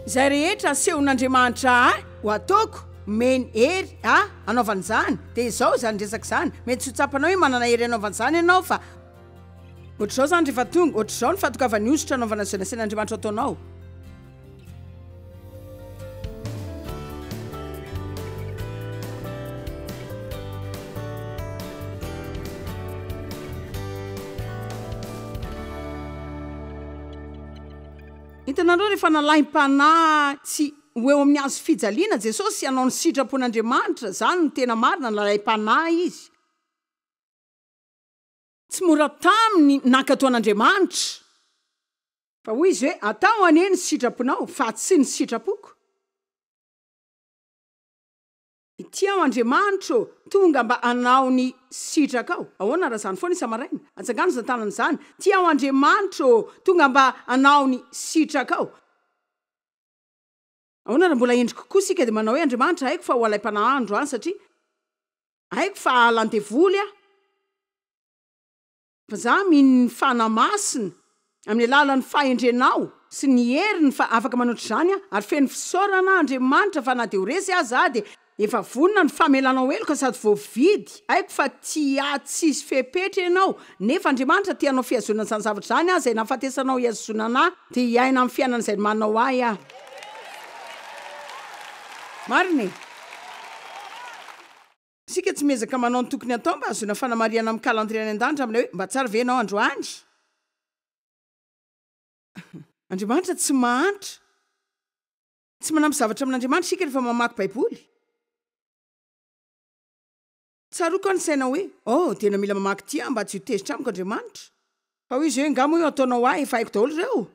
Izay rehetra asehon'Andriamanitra ahy ho ataoko, omeny hery ahy hanaovana izany. Dia izao izany resaka izany. Mety tsy ho tsapanao hoe manana hery hanaovana izany ianao fa. Ohatr'izao izany rehefa tonga, ohatr'izao ny fahatongavan'ny hosotra hanaovana izay nasain'Andriamanitra ho ataonao. Hitanareo, rehefa nalaim-panahy tsy ho eo amin'ny hazo fijaliana Jesosy hanao ny sitrapon'Andriamanitra, izany no tena marina, nalaim-panahy Izy. Tsy mora taminy ny nankatò an'Andriamanitra. Fa hoy Izy hoe, Atao anie ny sitraponao, fa tsy ny sitrapoko. Ity aho Andriamanitro ô, tonga mba hanao ny sitrakao. Ahoana raha izany foana isa-maraina? Atsangano izany tanana izany. Ity aho Andriamanitro ô, tonga mba hanao ny sitrakao. Ahoana raha mbola hendry kokoa isika dia manao hoe, Andriamanitra, haiko fa ho alaim-panahy androany satria haiko fa hahalan-devoly aho. Fa za mino ny Fanahy Masina amin'ny alalan'ny fahendrenao sy ny heriny fa afaka manao ohatr'izany aho ary feno fisaorana aho Andriamanitra fa na dia ho resy aza aho dia efa vonona ny famelanao heloka sady voavidy haiko fa tia ahy tsisy fepetra ianao nefa Andriamanitra te hanao fihazonana izany zavatra izany aho izay nahafatesanao hihazonana ahy te hiaina amin'ny fiainana izay nomaninao ahy aho. Marina e! Isika tsy miezaka manao ny tokony hatao mba hahazoana fanamarihana amin'ny calendrier any an-danitra amin'ilay hoe mba tsara ve ianao androany? Andriamanitra tsy mahantra. Tsy manampy zavatra amin'Andriamanitra isika rehefa mamaky Baiboly. Tsaroako aho nisaina hoe, Oh, tena mila mamaky ity aho mba tsy ho tezitra amiko Andriamanitra. Fa hoy izy hoe, Nga moa io ataonao ahy efa haiko daholo ireo?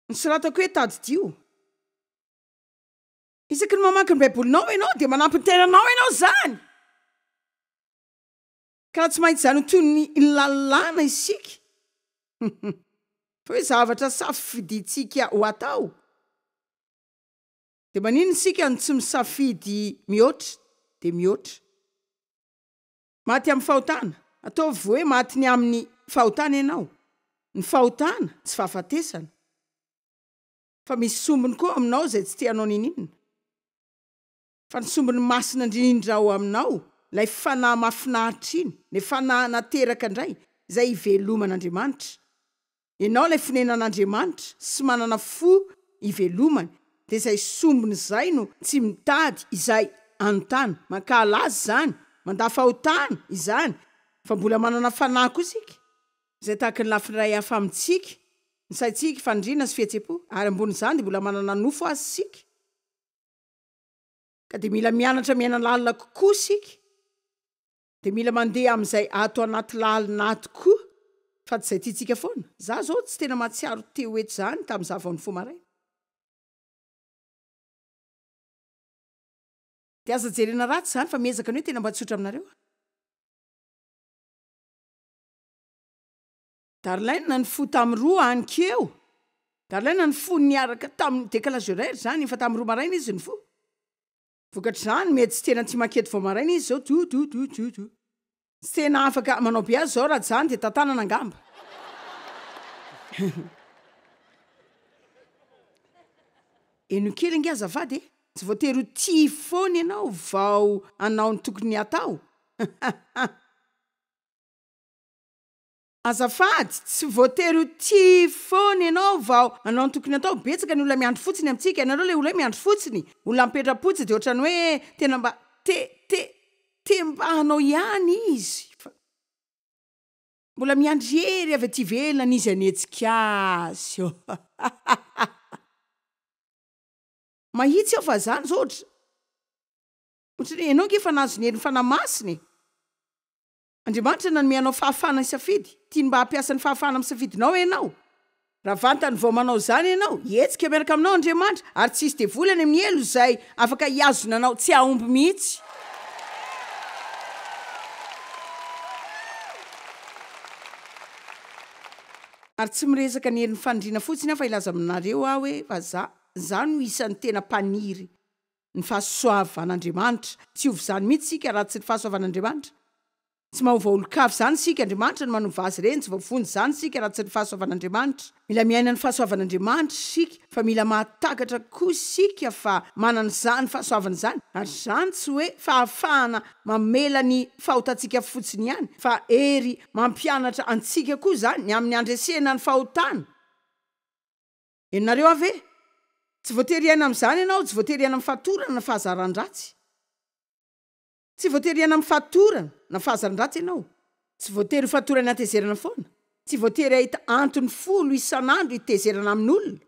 Nosoratako hoe, Tadidio. Isaky ny mamaky ny Baibolinao ianao dia manampy ny tenanao ianao izany. Ka raha tsy mahita izany ho toy ny lalàna isika, fa hoe zavatra safidintsika ho atao, dia maninona isika no tsy misafidy mihoatra dia mihoatra? Maty amin'ny fahotana. Ataovy hoe maty ny amin'ny fahotana ianao. Ny fahotana, tsy fahafatesana. Fa misy sombiny koa ao aminao izay tsy te hanao niniana. Fa ny sombiny masina indrindra ao aminao, ilay fanahy mahafinaritra iny, ilay fanahy nateraka indray, izay iveloman'Andriamanitra. Ianao ilay fonenan'Andriamanitra sy manana fo ivelomany, dia izay sombiny izay no tsy mitady izay hanontana. Mankahala azy izany, mandà fahotana izany, fa mbola manana fanahy koa isika. Izay tahaka ny lafiny iray hafa amintsika, ny saintsika, faniriana sy fihetseham-po, ary ambonin'izany dia mbola manana nofo aza isika. Ka dia mila mianatra miaina lalina kokoa isika. Dia mila mandeha amin'izay ato anaty lalina ato koa, fa tsy izay tiantsika foana. Izaho izao tsy tena mahatsiaro te ho eto izany tamin'izaho vao nifoha maraina. Dia aza jerena ratsy izany fa miezaka ny hoe tena mba tsotra aminareo aho. Darlene nifoha tamin'ny roa aninkeo. Darlene nifoha niaraka tamin'ny décalage horaire izany, efa tamin'ny roa maraina izy nifoha. Vokatr'izany, mety tsy tena tia mankety vao maraina izy izao, du du du du du. Tsy tena afaka manao be azy izao raha tsy izany dia tantanana angamba. Henoy kely ange azafady e! Tsy voatery ho tia foana ianao vao hanao ny tokony hatao. Azafady, tsy voatery ho tia foana ianao vao hanao ny tokony hatao, betsaka ny olona miandry fotsiny amintsika, ianareo ilay olona hoe miandry fotsiny, olona mipetra-potsiny dia ohatran'ny hoe tena mba te te te mba hanao ihany izy fa mbola miandry hery avy aty ivelany izy hanetsika azy Mahitsy aho fa zany zao ohatra ohatran'ny hoe ianao ange efa nahazo ny herin'ny fanahy masina e! Andriamanitra nanome anao fahafahana hisafidy. Tiany mba hampiasa ny fahafahana amin'ny safidinao ianao. Raha vantany vao manao izany ianao, hihetsika miaraka aminao Andriamanitra, ary tsy hisy devoly any amin'ny helo izay afaka hihazona anao tsy hahomby mihitsy. Ary tsy miresaka ny herin'ny faniriana fotsiny aho fa hilaza aminareo aho hoe fa za, za no isan'ny tena mpaniry ny fahasoavan'Andriamanitra. Tsy ho izany mihitsy isika raha tsy ny fahasoavan'Andriamanitra. Tsy mahova olon-kafa izany isika, Andriamanitra no manova azy ireny, tsy voavonjy izany isika raha tsy ny fahasoavan'Andriamanitra. Mila miaina ny fahasoavan'Andriamanitra isika, fa mila mahatakatra koa isika fa manana izany fahasoavana izany, ary izany tsy hoe fahafahana mamela ny fahotantsika fotsiny ihany, fa hery mampianatra antsika koa izany ny amin'ny handresena ny fahotana. Henonareo aho ve? Tsy voatery hiaina amin'izany ianao, tsy voatery hiaina amin'ny fatorana na fahazaran-dratsy. Tsy voatery hiaina amin'ny fatorana na fahazaran-dratsy ianao. Tsy voatery ho fatoran'ny hatezerana foana. Tsy voatery hahita antony folo isan'andro hitezerana amin'olona.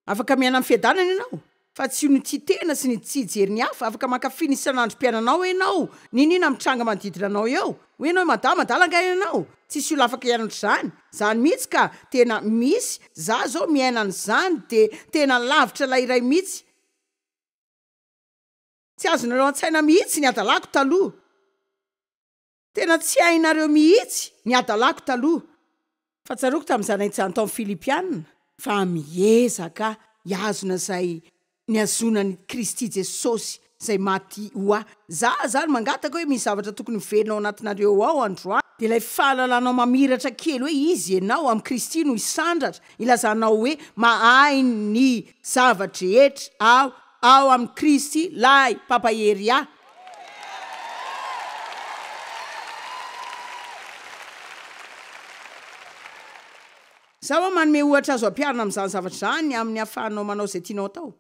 Afaka miaina amin'ny fiadanana ianao, fa tsy ny tia tena sy ny tsy hijery ny hafa. Afaka mankafy ny isan'androm-piainanao ianao, n'inon'inona mitranga manodidina anao eo. Hoy ianao hoe, Madama, adala angaha ianao? Tsisy olona afaka hiaina ohatr'izany. Izany mihitsy ka! Tena misy. Za izao miaina an'izany dia tena lavitra ilay iray mihitsy. Tsy azonareo an-tsaina mihitsy ny hadalako taloha. Tena tsy hainareo mihitsy ny hadalako taloha. Fa tsaroako tamin'izaho nahitsy tao amin'ny Filipiana fa miezaka hihazona izay nihazonan'i Kristy Jesosy izay maty ho ahy. Za zany mangataka hoe misy zavatra tokony ho velona ao anatinareo ao androany, dia ilay fahalalanao mamiratra kely hoe izy ianao amin'i Kristy no hisandratra, ilazanao hoe mahay ny zava-drehetra aho ao amin'i Kristy lay mpampahery ahy. Za ho'a manome ohatra azo ampiharina amin'izany zavatra izany amin'ny ahafahanao manao izay tianao atao.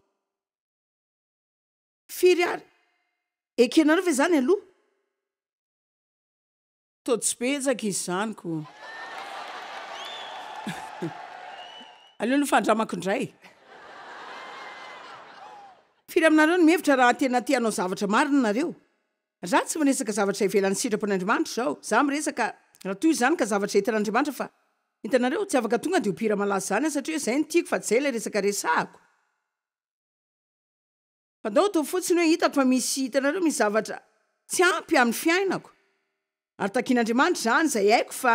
Firy ary? Ekenareo ve izany aloha? Toa tsy betsaka izy izany ko. Aleo aloha fa andramako indray. Firy aminareo no mihevitra raha tena te hanao zavatra marina nareo? Za tsy miresaka zavatra ivelan'ny sitrapon'Andriamanitra izao. Za miresaka raha toa izany ka zavatra hitan'Andriamanitra fa hitanareo, tsy afaka tonga dia ho mpihira malaza izany aho satria hoe izay no tiako fa tsy izay ilay resaka resahako. Fa ndao atao fotsiny hoe hitako fa misy, hitanareo, misy zavatra tsy ampy amin'ny fiainako. Ary takian'Andriamanitra izany, izay haiko fa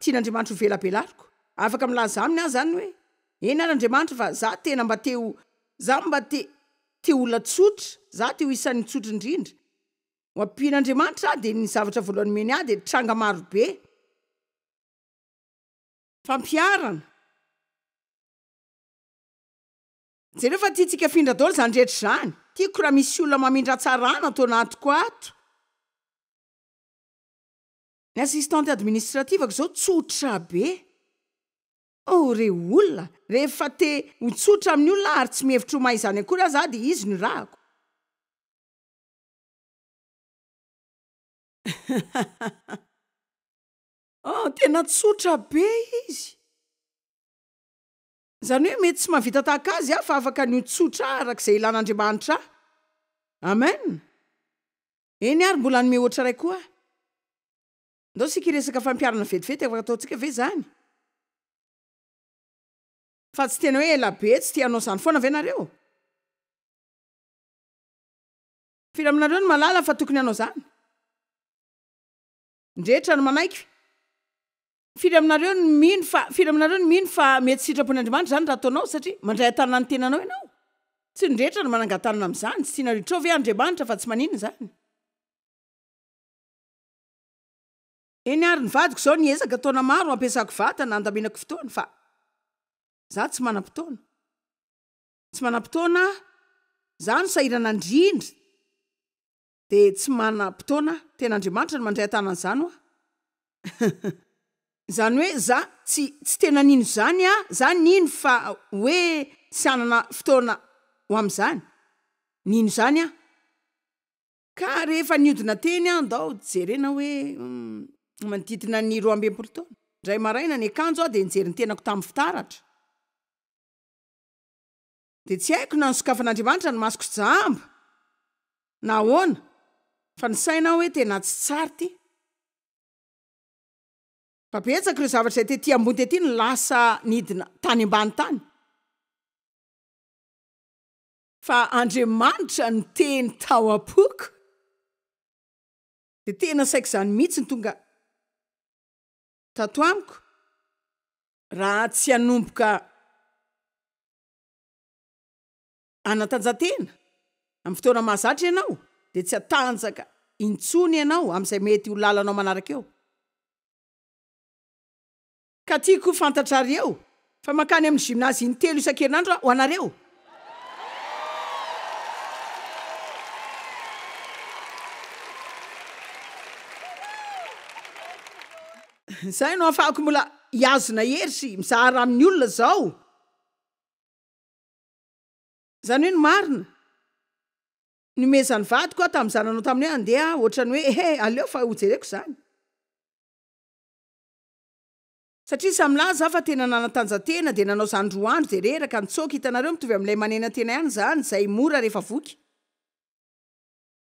tian'Andriamanitra ho velabelariko. Afaka milaza aminy aho izany hoe, Eny ary Andriamanitra fa za tena mba te ho, za mba te, te ho olona tsotra, za te ho isan'ny tsotra indrindra. Ho ampian'Andriamanitra aho dia ny zavatra voalohany omeny ahy dia tranga marobe. Fampiharana. Jereo fa tiantsika afindra daholo izany rehetra izany. Tiako raha misy olona mamindra hatsarana ato anatiko ato. Ny assistante administrative-ko izao tsotra be. Oh re olona, rehefa te ho tsotra amin'ny olona aho ary tsy mihevitra ho mahay izany akory aza aho dia izy no irahako. Oh, tena tsotra be izy. Izany hoe mety tsy mahavita tahaka azy aho fa afaka ny ho tsotra araka izay ilan'Andriamanitra ahy. Amen. Eny ary mbola hanome ohatra iray koa aho. Ndao isika hiresaka fampiharana vetivety afaka ataontsika ve izany? Fa tsy tena hoe ela be tsy te hanao izany foana ve nareo? Firy aminareo no mahalala fa tokony hanao izany? Ny rehetra no manaiky. Firy aminareo no mino fa, firy aminareo no mino fa mety sitrapon'Andriamanitra izany raha ataonao satria mandray an-tanana ny tenanao ianao? Tsy ny rehetra no manangan-tanana amin'izany, tsy tianareo hitrao ve Andriamanitra fa tsy maninona izany? Eny ary, ny vadiko izao niezaka taona maro hampiasako vatana handaminako fotoana fa za tsy manam-potoana. Tsy manam-potoana aho, za no sahirana indrindra. Dia tsy manam-potoana aho. Tena Andriamanitra no mandray an-tanana an'izany hoa. Izany hoe za tsy tsy tena nino izany aho, za nino fa hoe tsy hanana fotoana ho amin'izany. Nino izany aho. Ka rehefa niodina teny aho, ndao jerena hoe manodidina ny 62 taona. Indray maraina niakanjo aho dia nijery ny tenako tamin'ny fitaratra. Dia tsy haiko na nosokafan'Andriamanitra ny masoko jamba na ahoana fa nisaina aho hoe tena tsy tsara ity. Fa betsaka ireo zavatra izay tety ambony tety no lasa nidina tany ambany tany. Fa Andriamanitra niteny tao am-poko. Dia tena saika izany mihitsy no tonga tato amiko. Raha tsy hanomboka hanatanjatena amin'ny fotoana mahazatra ianao dia tsy hatanjaka. intsony ianao amin'izay mety ho lalanao manaraka eo. Ka tiako ho fantatrareo fa mankany amin'ny gymnase intelo isan-kerinandro aho ho anareo. Izay no ahafahako mbola hihazona hery sy mizara amin'ny olona izao. Izany hoe ny marina. Nomezan'ny vadiko aho tamin'izaho nanao taminy hoe andeha aho, ohatran'ny hoe ehe aleo fa hojereko izany. Satria samy milaza aho fa tena nanatanja-tena dia nanao izany roa andro dia reraka, nitsoaka, hitanareo mitovy amin'ilay manena-tena ihany izany, izay mora rehefa voky.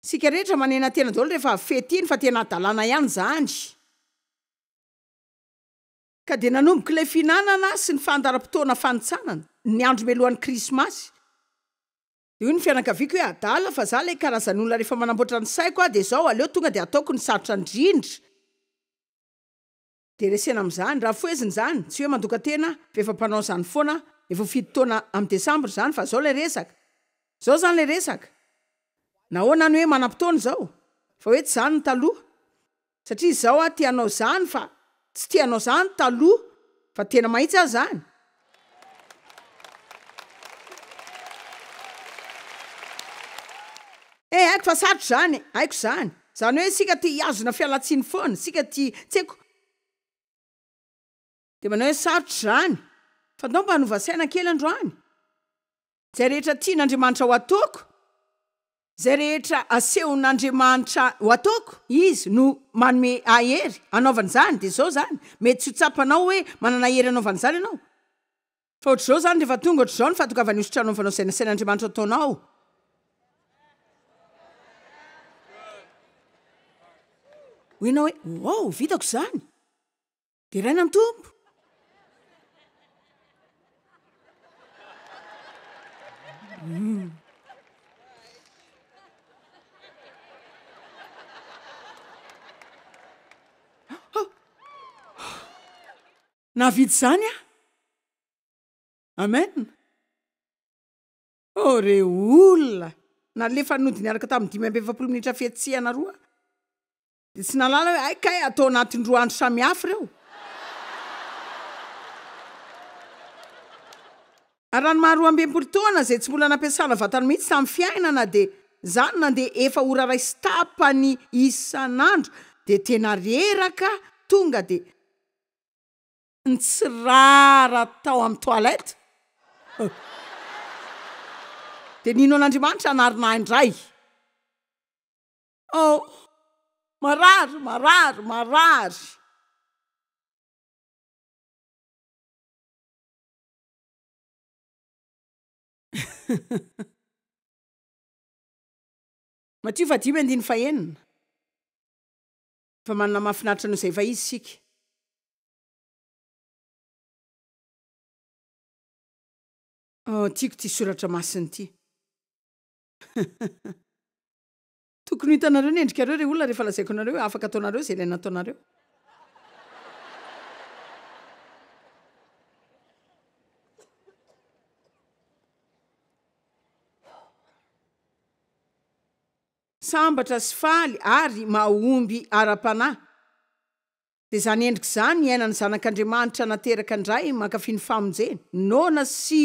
Isika rehetra manena-tena daholo rehefa avy fety iny fa tena hadalana ihany izany. Ka dia nanomboka ilay fihinanana sy ny fandaharam-potoana fanintsanana, ny andro mialohan'ny krismasy. Dia hoy ny fianakaviako hoe adala fa za ilay karazan'olona rehefa manamboatra ny saiko aho dia izao aleo tonga dia ataoko ny sarotra indrindra. Dia resena amin'izany. Raha fohezina izany, tsy hoe mandoka tena fa efa mpanao izany foana efa ho fito taona amin'ny desambra izany fa izao ilay resaka. Izao izany ilay resaka. Nahoana no hoe manam-potoana izao? Fa hoe tsy izany ny taloha. Satria izao aho te hanao izany fa tsy te hanao izany taloha fa tena mahitsy aho izany. Eh haiko fa sarotra izany, haiko izany. Izany hoe isika te hihazona fialantsiny foana, isika tia, tsy haiko. Dia manao hoe sarotra izany. Fa ndao mba hanova saina kely androany. Izay rehetra tian'Andriamanitra ho ataoko, izay rehetra asehon'Andriamanitra ho ataoko, Izy no manome ahy hery hanaovana izany. Dia izao izany, mety tsy ho tsapanao hoe manana hery hanaovana izany ianao. Fa ohatr'izao izany, rehefa tonga ohatr'izao ny fahatongavan'ny hosotra hanaovanao izay nasain'Andriamanitra ataonao. Hoy ianao hoe, Wow, vitako izany! Deraina ny Tompo! Nahavidy izany aho. Amen. Oh, re olona! Nalefa nody niaraka tamin'ny 45 minitra fihetsehana roa aho. Dia tsy nahalala hoe hay kay atao anatin'ny roa andro samy hafa ireo. Ary raha ny maha 62 taona izay tsy mbola nampiasana vatana mihitsy tamin'ny fiainana dia za no nandeha efa ora iray sy tapany isan'andro dia tena reraka tonga dia nitsirara tao amin'ny toilette dia nino an'Andriamanitra hanarina ahy indray. Oh! Marary, marary, marary. Matio fahadimy andininy fahenina. Fa manana mahafinaritra noho izay efa izy isika. Oh, tiako ity soratra masina ity. Tokony ho hitanareo ny endrikareo ry olona rehefa lazaiko anareo hoe afaka ataonareo izay ilaina ataonareo. Sambatra sy faly ary mahomby ara-panahy. Dia izany endrika izany iainan'ny zanak'Andriamanitra nateraka indray mankafy ny famonjena, noana sy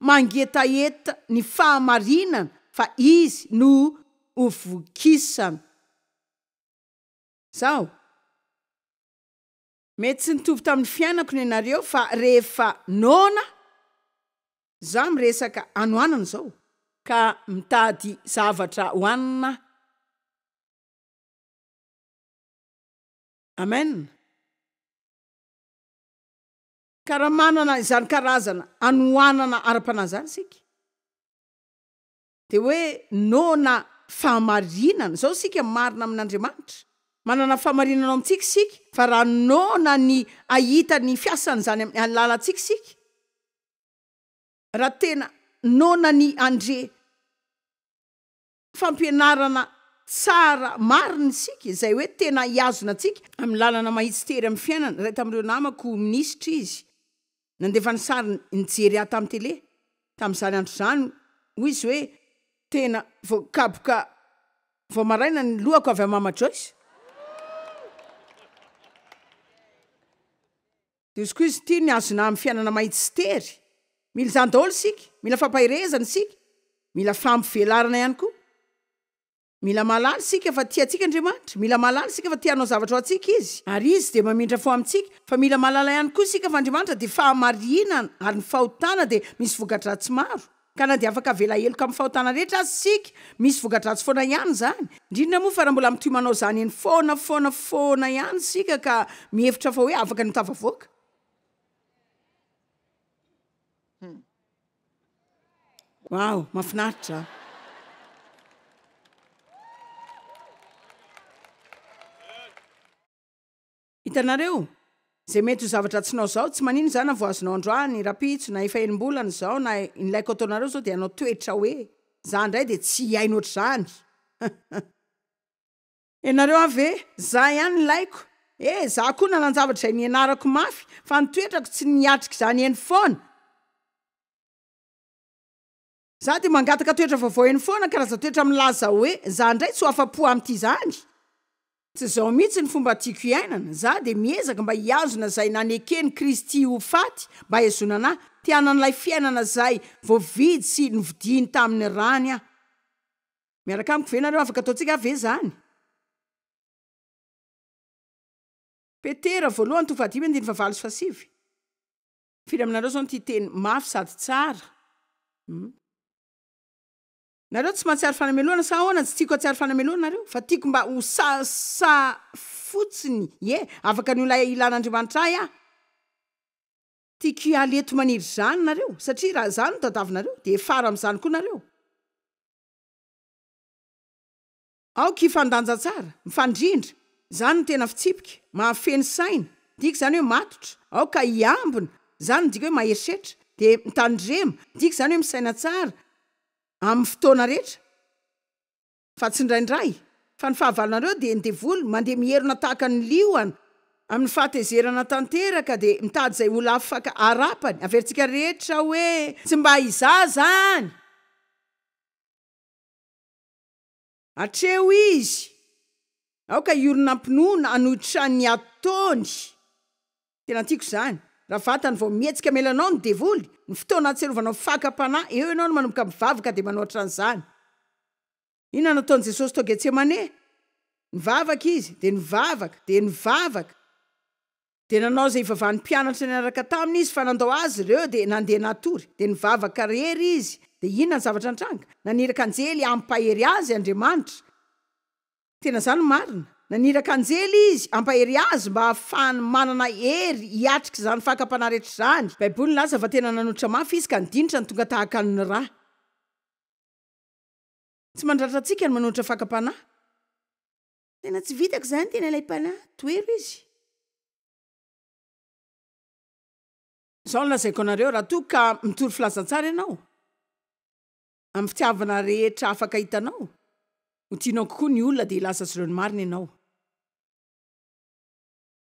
mangetaheta ny fahamarinana fa izy no ho vokisana. Izaho. Mety tsy nitovy tamin'ny fiainako ny anareo fa rehefa noana, izaho miresaka hanoanana izao, ka mitady zavatra hohanina aho. Amen. Ka raha manana izany karazana hanoanana ara-panahy izany isika, dia hoe noana fahamarinana. Izao isika marina amin'Andriamanitra. Manana fahamarinana ao amintsika isika, fa raha noana ny hahita ny fiasan'izany amin'ny alalantsika isika, raha tena noana ny handre Fampianarana tsara marina isika, izay hoe tena hihazona antsika amin'ny lalana mahitsy tery amin'ny fiainana. Iray tamin'ireo namako minisitra izy, nandefa ny sariny nijery ahy tamin'ny tele tamin'izany andro izany, hoy izy hoe tena voakapoka. Vao maraina ny lohako avy amin'i Mama Joyce. Dia hozy koa izy ity ny azona amin'ny fiainana mahitsy sy tery. Mila izany daholo isika. Mila fampaherezana isika. Mila fampivelarana ihany koa. Mila mahalala isika fa tia antsika Andriamanitra. Mila mahalala isika fa te hanao zavatra ho antsika Izy. Ary Izy dia mamindra fo amintsika. Fa mila mahalala ihany koa isika fa Andriamanitra dia fahamarinana ary ny fahotana dia misy voka-dratsy maro. Ka na dia afaka avela heloka amin'ny fahotana rehetra aza isika, misy voka-dratsy foana ihany izany. Indrindra moa fa raha mbola mitohy manao izany eny foana foana foana ihany isika ka mihevitra fa hoe afaka ny ho tafavoaka. Wow, mahafinaritra an! Hitanareo? Izay mety ho zava-dratsinao izao, tsy maninona izany na voahazonao androany, rahampitso, na efa enim-bolana izao, na ny ilaiko ataonareo izao dia hanao toetra hoe, za indray dia tsy hihaino ohatr'izany. Ianareo aho ve? Za ihany ilaiko. Eh, za koa nanan-javatra izay nianarako mafy, fa ny toetrako tsy niatrika izany eny foana. Za dia mangataka toetra vaovao eny foana, karazan-toetra milaza hoe, za indray tsy ho afa-po amin'ity izany. Tsy izao mihitsy ny fomba tiako hiainana. Za dia miezaka mba hihazona izay naneken'i Kristy ho faty mba hihazonana ahy. Te hanana ilay fiainana izay voavidy sy novidiany tamin'ny rany aho. Miaraka amiko ve nareo? Afaka ataontsika ve izany? Petera voalohany toko fahadimy andininy fahavalo sy fahasivy. Firy aminareo izao no tia teny mafy sady tsara? Hum. Nareo tsy mahatsiaro fanamelohana sa ahoana? Tsy tiako hatsiaro fanamelohana nareo fa tiako mba ho sa sa fotsiny ie afaka ny olona ilan'Andriamanitra ahy aho. Tiako hiala eto maniry izany nareo satria raha izany no tadavinareo dia hiafara amin'izany koa nareo. Aoka hifandanja tsara, mifandrindra, izany no tena fitsipika, mahafehy ny saina, midika izany hoe matotra, aoka hiambina, izany midika hoe mahery setra, dia mitandrema, midika izany hoe misaina tsara amin'ny fotoana rehetra, fa tsy indraindray, fa ny fahavalonareo dia ny devoly, mandeha mierona tahaka ny liona, amin'ny fahatezerana tanteraka dia mitady izay olona afaka harapany, averintsika rehetra hoe, tsy mba izaho izany! Hatreo izy. Aoka hiorina am-pinoana hanohitra ny ataony. Tena tiako izany. Raha vantany vao mihetsika mamela anao ny devoly, ny fotoana ahatsiarovanao fakam-panahy, eo ianao no manomboka mivavaka dia manohatra an'izany. Inona no nataon'i Jesosy tao Getsemane? Nivavaka Izy, dia nivavaka, dia nivavaka. Dia nanao izay hivavahan'ny mpianatra niaraka taminy izy, fa nandao azy ireo, dia nandeha natory. Dia nivavaka irery izy. Dia inona ny zavatra nitranga? Naniraka anjely hampahery azy Andriamanitra. Tena izany no marina. Naniraka anjely Izy hampahery azy mba hahafahany manana hery hiatrika izany fakam-panahy rehetra izany. Baiboly nilaza fa tena nanohitra mafy izy ka ny dinitra no tonga tahaka ny ra. Tsy mandratra antsika ny manohitra fakam-panahy. Tena tsy vitako izany tena ilay mpanahy, tohero izy. Izao no lazaiko anareo, raha toa ka mitory filazantsara ianao, amin'ny fitiavana rehetra afaka hitanao, ho tianao kokoa ny olona dia hilaza azy ireo ny marina ianao.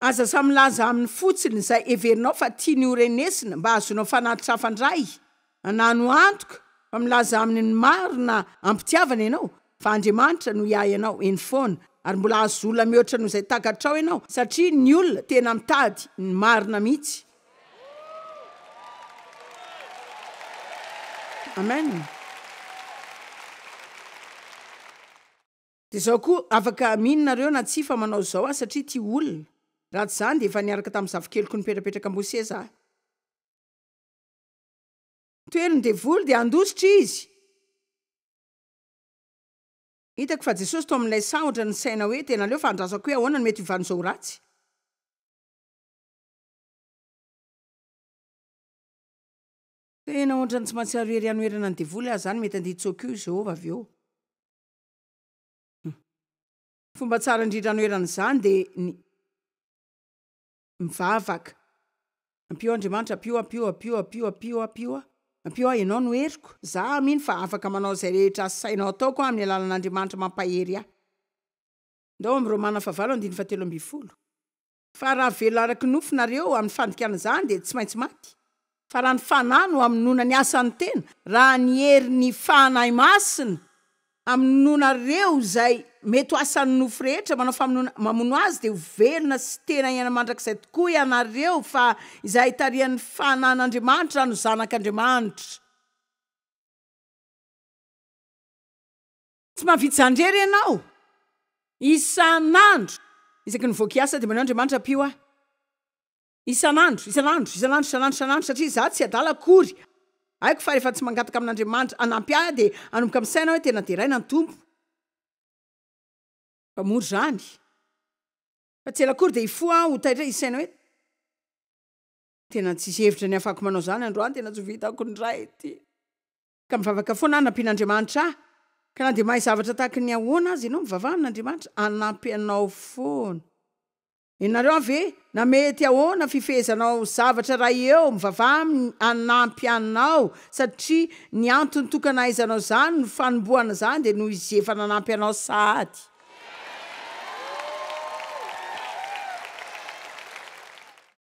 Aza samy milaza aminy fotsiny izay heverinao fa tiany ho renesina mba hahazoanao fanatitra hafa indray. Anano antoka fa milaza aminy ny marina am-pitiavana ianao fa Andriamanitra no hiahy anao eny foana ary mbola hahazo olona mihoatra noho izay takatrao ianao satria ny olona tena mitady ny marina mihitsy. Amen. Dia izao koa, afaka mino nareo na tsia fa manao izao aho satria tia olona. Raha tsy izany dia efa niaraka tamin'ny zafikeliko nipetrapetraka ambony seza aho. Tohero ny devoly dia handositra izy. Hitako fa Jesosy tao amin'ilay saha ohatran'ny nisaina hoe tena aleo fa andrasako hoe ahoana no mety hiovan'izao ho ratsy. Tena ohatran'ny tsy mahatsiaro hery hanoherana ny devoly aho izany, mety handeha hitsoaka io i Jehovah avy eo. Fomba tsara indrindra hanoherana izany dia ny mivavaka. Ampio Andriamanitra, ampio, ampio, ampio, ampio, ampio, ampio aho. Ampio aho, Ianao no heriko. Za mino fa afaka manao izay rehetra asainao ataoko aho amin'ny alalan'Andriamanitra mampahery ahy. Ndao amin'ny Romana fahavalo andininy fahatelo ambin'ny folo. Fa raha velona araka ny nofo nareo amin'ny fandikana izany dia tsy maintsy maty. Fa raha ny Fanahy no hamonoana ny asan'ny tena, raha ny herin'ny Fanahy Masina. Hamonoanareo izay mety ho asan'ny nofo rehetra, manao famonoana, mamono azy dia ho velona sy tena hiaina mandrakizay tokoa ianareo, fa izay tarihan'ny Fanahin'Andriamanitra no zanak'Andriamanitra. Tsy mahavita izany irery ianao. Isan'andro, isaky ny mivoaka hiasa dia manao Andriamanitra ampio ahy. Isan'andro, isan'andro, isan'andro, isan'andro, isan'andro, satria izaho tsy adala akory. Haiko fa rehefa tsy mangataka amin'Andriamanitra hanampy ahy aho dia hanomboka misaina hoe tena deraina ny Tompo. Fa mora izany. Fa tsy ela akory dia hifoha aho ho taitra hisaina hoe tena tsisy hevitra ny hahafahako manao izany androany, tena tsy ho vitako indray ity. Ka mivavaka foana hanampian'Andriamanitra ahy. Ka na dia mahay zavatra tahaka ny ahoana aza ianao, mivavaha amin'Andriamanitra hanampy anao foana. Ianareo ve? Na mety ahoana fifehezanao zavatra iray eo, mivavaha aminy hanampy anao, satria ny antony tokana ahaizanao izany no fanombohana izany dia noho izy efa nanampy anao sahady.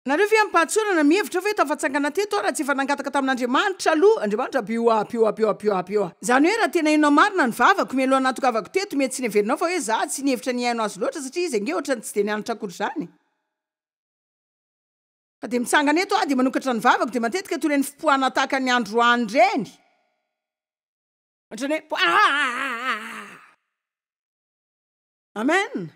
Nareo ve amim-pahatsorana mihevitra ve tafatsangana teto aho raha tsy efa nangataka tamin'Andriamanitra aloha? Andriamanitra ampio ahy, ampio ampio ampio ampio ahy. Izany hoe raha tena henonao marina ny vavako mialoha ny nahatongavako teto mety tsy neverinao fa hoe za tsy nihevitra ny hihaino azy loatra satria izy ange ohatran'ny tsy dia nianatra akory izany. Fa dia mitsangana eto aho dia manokatra ny vavako dia matetika toy ireny fipoahana tahaka ny androany ireny. Ohatran'ny hoe poaaaaa. Amen.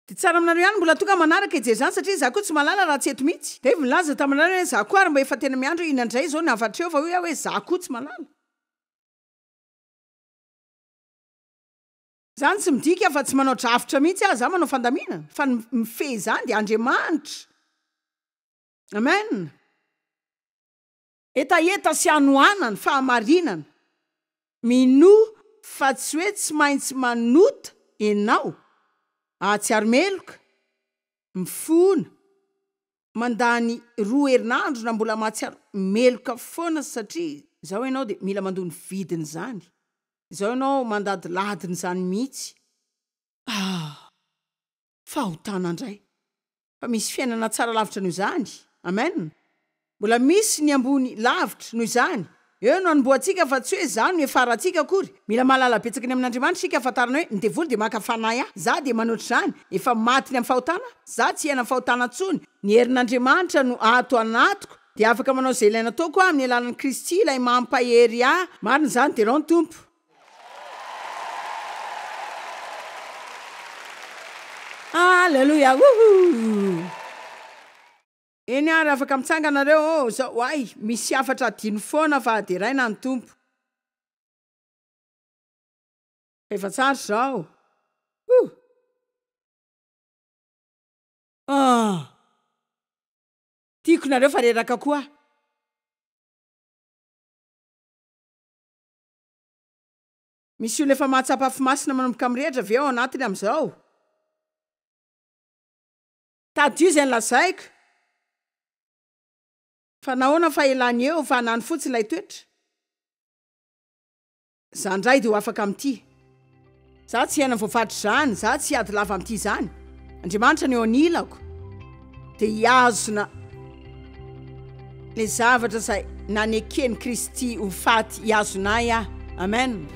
Dia tsara aminareo ihany mbola tonga manaraka hijery izany satria izaho koa tsy mahalala raha tsy eto mihitsy. Dave nilaza taminareo hoe izaho koa ary mba efa tena miandry hoe inona indray izao ny hafatra eo fa hoy aho hoe izaho koa tsy mahalala. Izany tsy midika fa tsy manao drafitra mihitsy aho, izaho manao fandaminana fa ny mifehy izany dia Andriamanitra. Amen. Hetaheta sy hanoanana, fahamarinana. Minoa fa tsy hoe tsy maintsy manota enao, hahatsiaro meloka, mifona, mandany roa herinandro na mbola mahatsiaro meloka foana satria izao enao dia mila mandoa ny vidin'izany, izao enao mandadiladin'izany mihitsy. Ah! Fahotana indray. Fa misy fiainana tsara lavitra noho izany. Amen. Mbola misy ny ambony lavitra noho izany. Eo no anombohantsika fa tsy hoe izany no hiafarantsika akory. Mila mahalala betsaka ny amin'Andriamanitra isika hahafantarana hoe ny devoly dia maka fanahy ahy. Za dia manoatra izany. Efa maty ny amin'ny fahotana aho. Za tsy hiaina amin'ny fahotana intsony. Ny herin'Andriamanitra no ato anatiko. Dia afaka manao izay ilaina ataoko aho amin'ny alalan'i Kristy ilay mampahery ahy. Marina izany. Derao ny Tompo. Aleloia! Woohoo! Eny ary, afaka mitsangana nareo. Oh, zao, oay, misy hafatra adino foana fa deraina ny Tompo. Efa tsara izao. Huh! Ah! Tiako nareo fa reraka koa aho. Misy olona efa mahatsapa afo masina manomboka mirehitra ve ao anatiny amin'izao? Tadidio izay nolazaiko. Fa nahoana fa elany eo fa anano fotsiny ilay toetra? Za ndray dia ho afaka amin'ity. Za tsy hiaina voafatry izany, za tsy hiady lava amin'ity izany. Andriamanitra no eo anilako. Dia hihazona ilay zavatra izay naneken'i Kristy ho faty hihazona ahy aho. Amen.